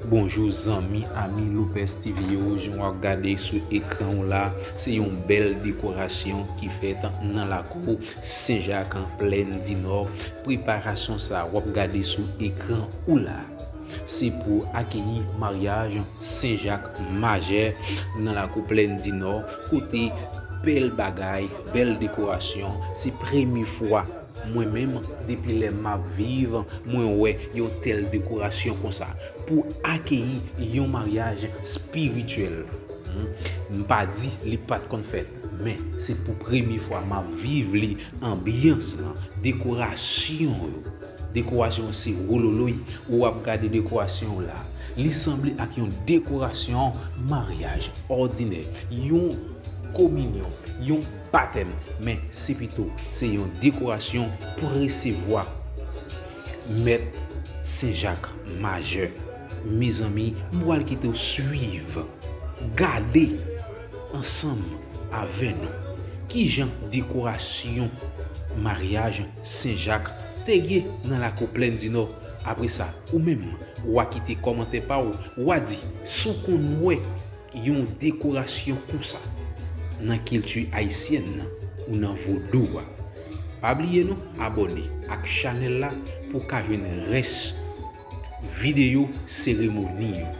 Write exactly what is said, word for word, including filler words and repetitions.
Bonjou zanmi, ami Lopez T V yo, jan w ap gade sou ekran w la, se yon bèl dekorasyon ki fèt nan lakou Sen Jak, Plèn di Nò. Preparasyon sa w ap gade sou ekran ou la, se pou akeyi maryaj Sen Jak Majè nan lakou Plèn di Nò, kote bèl bagay, bèl dekorasyon. Se premye fwa mwen menm, depi lè m ap viv, mwen wè yon tèl dekorasyon konsa pou akeyi yon maryaj espirityèl. Hmm. M pa di li pa t konn fèt, men se pou premye fwa m ap viv li, anbyans lan, dekorasyon yo. Dekorasyon se wololoy, ou ap gade dekorasyon la. Li sanble ak yon dekorasyon maryaj òdinè, yon kominyon, yon batèm, men se pito se yon dekorasyon pou resevwa Mèt Sen Jak Majè. Mezanmi, m pral kite w swiv, gade ansanm avè nou kijan dekorasyon maryaj Sen Jak te ye nan lakou Plèn di Nò. Apre sa, ou menm, w a kite kòmantè pa w, w a di si w konn wè yon dekorasyon konsa nan kilti ayisyèn nan ou nan vodou a. Pa bliye non, abòne ak chanèl la pou w ka jwenn rès videyo seremoni yo.